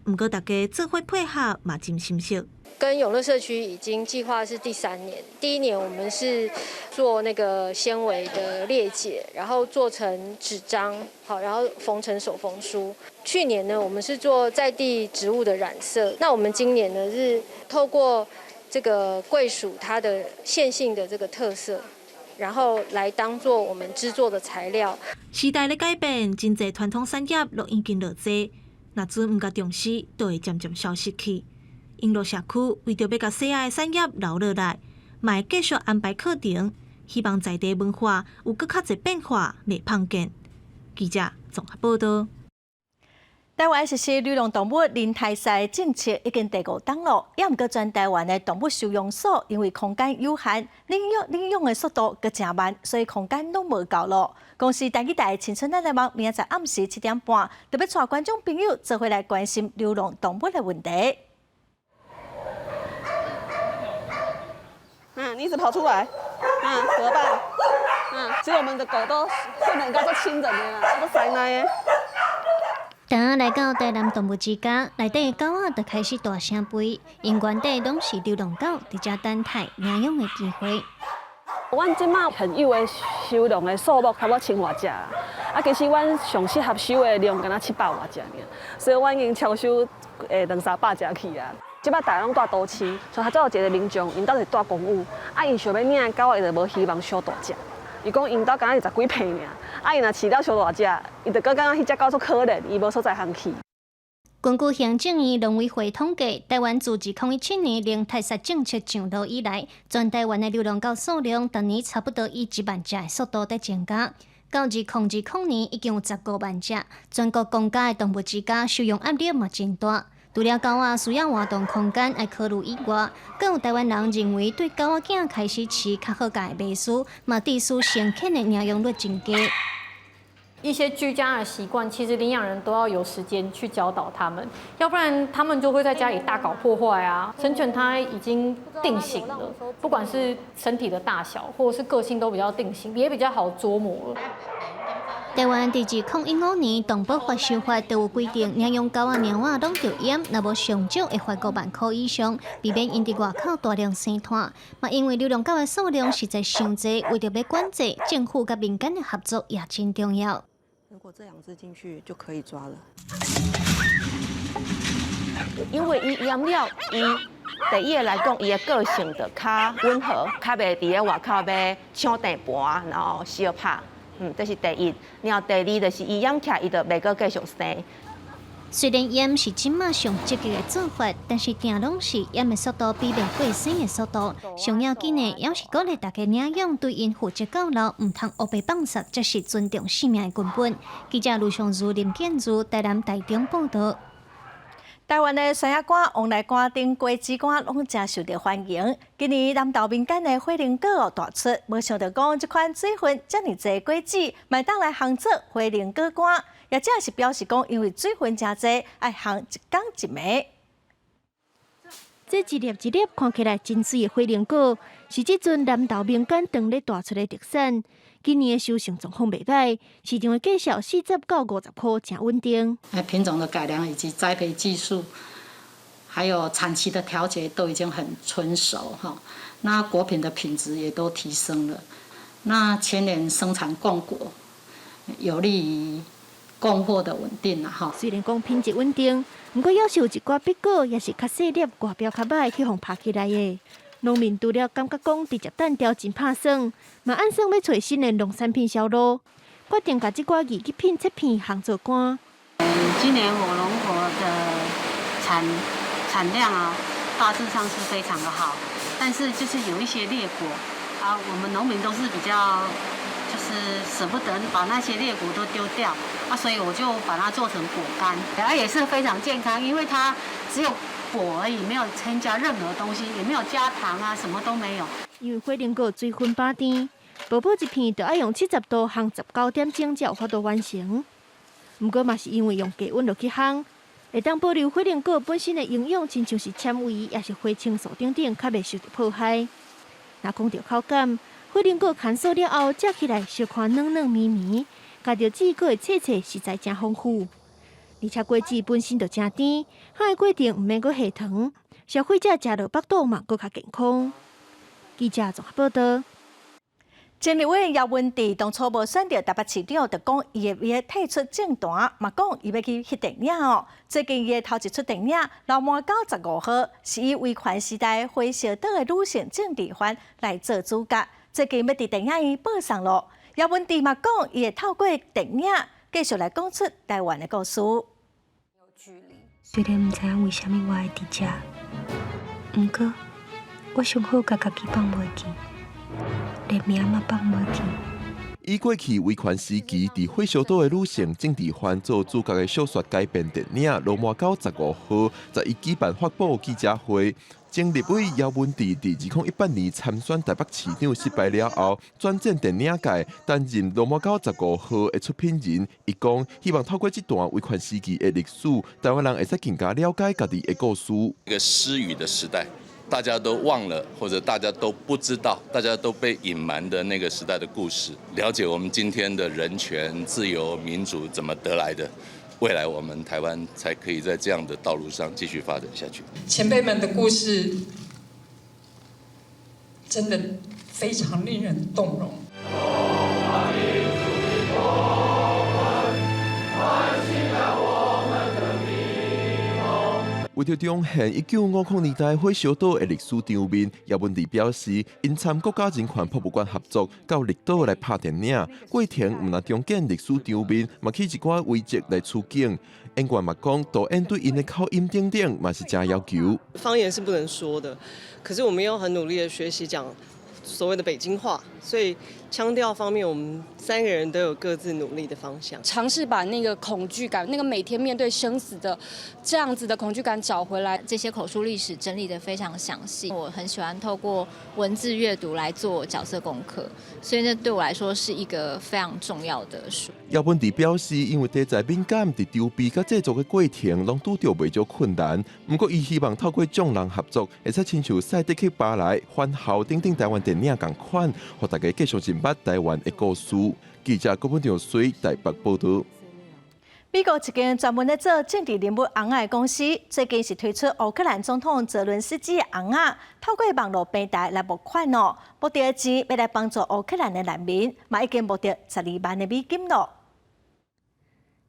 毋過大家做伙配合嘛真心熟。跟永樂社區已經計劃是第三年，第一年我們是做那個纖維的裂解，然後做成紙張，好，然後縫成手縫書。去年呢，我們是做在地植物的染色，那我們今年呢是透過這個桂樹它的線性的這個特色，然後來當做我們製作的材料。時代咧改變，真濟傳統產業攏已經落濟，若陣毋共重視，就會漸漸消失去。永樂社區為著欲共紗仔的產業留落來，嘛會繼續安排課程，希望在地文化有閣較濟變化，袂胖見。記者綜合報道。台灣實施流浪動物零刣殺政策已經第五冬囉，猶毋過全台灣的動物收容所因為空間有限，領養的速度閣誠慢，所以空間攏無夠囉。公視台語台青春咱來網明仔載暗時7點半，特別帶觀眾朋友做伙來關心流浪動物的問題。嗯，你一直跑出來，嗯，怎麼辦？嗯，其實我們的狗都訓練到做親人的啦，都塞奶的。當來到台南動物之家，內底的狗仔就開始大聲吠，𪜶原底攏是流浪狗，佇遮等待領養的機會。阮這馬現有的收容的數目差不多千外隻，啊，其實阮上適合收的量敢若700外隻爾，所以阮已經超收兩三百隻去啊。這擺大家攏住都市，像較早有一個民眾，𪜶兜是住公寓，啊，𪜶想欲領的狗仔，伊就無希望傷大隻。伊講𪜶兜敢若20幾歲爾，啊，伊若飼了傷大隻，伊就閣感覺彼隻狗足可憐，伊無所在通去。根據行政院農委會統計，台灣自2017年零刣殺政策上路以來，全台灣的流浪狗數量逐年差不多以1萬隻的速度佇增加。到2020年已經有15萬隻。全國公家的動物之家收容壓力嘛真大。除了狗仔需要活動空間愛考慮以外，閣有台灣人認為對狗仔囝開始飼較好價的迷思，嘛致使成犬的領養率真低。一些居家的習慣，其實領養人都要有時間去教導他們，要不然他們就會在家裡大搞破壞啊。成犬它已經定型了，不管是身體的大小，或者是個性都比較定型，也比較好捉摸了。台灣佇2015年動保法修法都有規定，領養狗仔、貓仔攏著閹，若無上少會罰5萬箍以上，避免𪜶佇外口大量生湠。嘛，因為流浪狗的數量實在傷濟，為著欲管制，政府佮民間的合作也真重要。如果這兩隻進去就可以抓了。因為伊閹了，伊第一個來講，伊的個性就較溫和，較袂佇咧外口欲搶地盤，然後相拍。這是第一。然後第二就是伊閹起來，伊就袂閣繼續生。雖然閹是這馬上積極的做法，但是定攏是閹的速度比袂過生的速度。上要緊的，猶是鼓勵大家領養，對𪜶負責到老，毋通烏白放殺，才是尊重生命的根本。記者盧尚如、林建如，台南台中報道。台灣的酸仔柑、旺來柑等果子柑攏誠受著歡迎。今年南投民間的火龍果大出，無想著講這款水分遮爾濟果子，嘛會當來烘做火龍果乾。也正是表示講，因為水分誠濟，愛烘一工一暝。這一粒一粒看起來真媠的火龍果，是這陣南投民間當咧大出的特產。今年的收成狀況袂䆀，市場的價數40到50箍，誠穩定。品種的改良以及栽培技術，還有產期的調節都已經很純熟哈。那果品的品質也都提升了。那全年生產供果，有利於供貨的穩定啦哈。雖然講品質穩定，毋過猶是有一寡筆果，也是較細粒、外表較䆀，去予拍起來的。農民除了感覺講直接單調真拍算，嘛按算欲揣新的農產品銷路，決定共這寡二級品切片烘做乾。今年火龍果的產量啊，大致上是非常的好，但是就是有一些劣果啊，我們農民都是比較就是捨不得把那些劣果都丟掉啊，所以我就把它做成果乾，啊也是非常健康，因為它只有果而已，沒有添加任何東西，也沒有加糖啊，什麼都沒有。因為火龍果水分飽甜，薄薄一片就愛用70度烘19點鐘才有法度完成。毋過嘛是因為用低溫落去烘，會當保留火龍果本身的營養，親像是纖維，抑是花青素等等，較袂受著破壞。若講著口感，火龍果乾燥了後，食起來小可軟軟綿綿，共著籽閣會脆脆，實在誠豐富。而且果子本身就誠甜，烘的過程毋免閣下糖，消費者食落腹肚嘛閣較健康。記者綜合報道。前立委姚文智當初無選著台北市長，就講伊會欲退出政壇，嘛講伊欲去翕電影哦。最近伊的頭一齣電影《流麻溝十五號》，是以威權時代火燒島的女性政治犯來做主角。最近欲佇電影院播送囉。姚文智嘛講，伊會透過電影繼續來講出台灣的故事。雖然毋知影為啥物我會佇遮，毋過我上好共家己放袂記，連名嘛放袂記。以過去威權時期，佇火燒島的女性政治犯做主角的小說改編電影《流麻溝十五號》，11舉辦發布記者會。前立委姚文智佇2018年參選台北市長失敗了後，轉戰電影界，擔任《流麻溝十五號》的出品人。伊講希望透過這段威權時期的歷史，台灣人會使更加了解家己的故事。一個失語的時代，大家都忘了，或者大家都不知道，大家都被隱瞞的那個時代的故事，了解我們今天的人權、自由、民主怎麼得來的。未來我們台灣才可以在這樣的道路上繼續發展下去。前輩們的故事真的非常令人動容。為著重現1950年代火燒島的歷史場面，姚文智表示，𪜶參國家人權博物館合作，到綠島來拍電影，過程毋但重建歷史場面，嘛去一寡遺跡來取景。演員嘛講，導演對𪜶的口音等等嘛是誠要求。方言是不能說的，可是我們又很努力的學習講所謂的北京話，所以腔調方面，我們三個人都有各自努力的方向。嘗試把那個恐懼感，那個每天面對生死的這樣子的恐懼感找回來。這些口述歷史整理得非常詳細，我很喜歡透過文字閱讀來做角色功課，所以那對我來說是一個非常重要的書。姚文智表示，因為題材敏感，佇籌備佮製作的過程攏拄著袂少困難。毋過，伊希望透過眾人合作，會使親像賽德克巴萊、番號等等台灣電影仝款，予大家繼續認捌台灣的故事。記者郭本長水台北報導。美國一間專門咧做政治人物尪仔的公司，最近是推出烏克蘭總統澤倫斯基的尪仔，透過網路平台來募款哦，募著的錢欲來幫助烏克蘭的難民，嘛已經募著12萬的美金囉。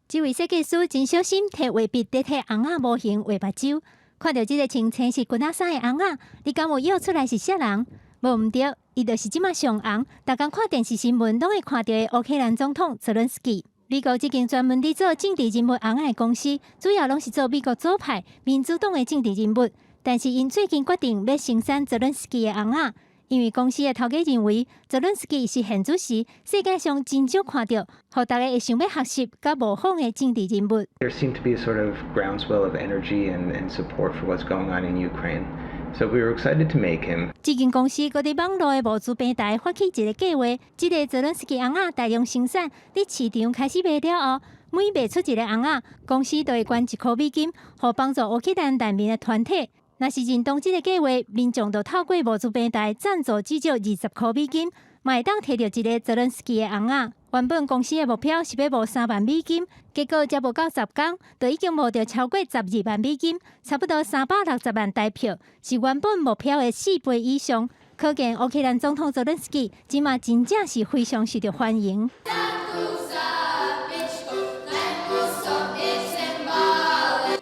這位設計師真小心，提畫筆佇替尪仔模型畫目睭，看著這个穿青色軍仔衫的尪仔，你敢有臆出來是啥人？無毋著，伊就是這馬上紅，逐工看電視新聞攏會看著的烏克蘭總統澤倫斯基。美國這間專門佇做政治人物尪仔的公司，主要攏是做美國左派民主黨的政治人物。但是𪜶最近決定欲生產澤倫斯基的尪仔，因為公司的頭家認為澤倫斯基是現此時世界上真少看著，予大家會想欲學習佮模仿的政治人物。 There seemed to be a sort of groundswell of energy and support for what's going on in Ukraine. So we were excited to make him. 這間公司閣佇網路的募資平台發起一個計劃，這個澤倫斯基尪仔大量生產，佇市場開始賣了後，每賣出一個尪仔，公司就會捐1箍美金，予幫助烏克蘭難民的團體。若是認同這個計劃，民眾就透過募資平台贊助至少20箍美金，嘛會當提著一個澤倫斯基的尪仔。原本公司的目標是欲募3萬美金，結果才無夠10工，就已經募著超過12萬美金，差不多360萬台票，是原本目標的4倍以上。可見烏克蘭總統澤倫斯基這馬真正是非常受著歡迎。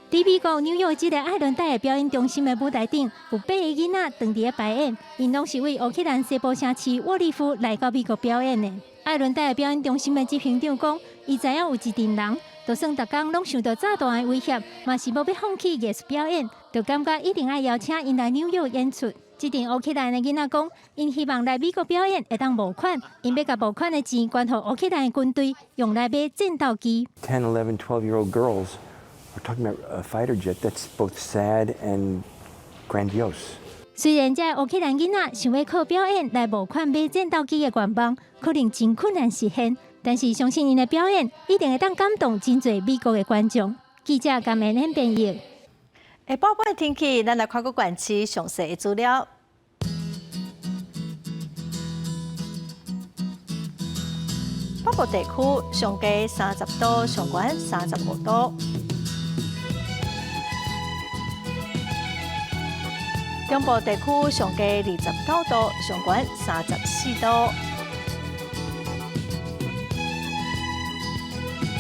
佇美國紐約這个艾倫戴爾表演中心的舞台頂，有八個囡仔當佇咧排演，𪜶攏是為烏克蘭西部城市沃利夫來到美國表演的。艾倫戴爾表演中心的執行長講，伊知影有一陣人，就算逐工攏受著炸彈的威脅，嘛是無欲放棄藝術表演，就感覺一定愛邀請𪜶來紐約演出。這陣烏克蘭的囡仔講，𪜶希望來美國表演會當募款，𪜶欲共募款的錢捐予烏克蘭的軍隊，用來買戰鬥機。 10, 11, 12-year-old girls are talking about a fighter jet. That's both sad and grandiose. 雖然這烏克蘭囡仔想欲靠表演來募款買戰鬥機的願望，可能真困難實現，但是相信𪜶的表演一定會當感動真濟美國的觀眾。記者甘恩恩編譯。下晡的天氣，咱來看個縣市詳細的資料。北部地區上低30度，上懸35度。中部地區上低29度，上懸34度。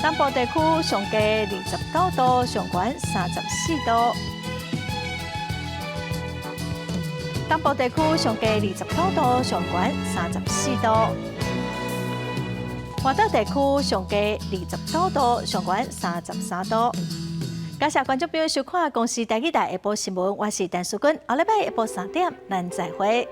南部地區上低29度，上懸34度。東部地區上低29度，上懸34度。外島地區上低29度，上懸33度。感謝觀眾朋友收看《公視台語台》下晡新聞，我是陳淑君，後禮拜下晡3點，咱再會。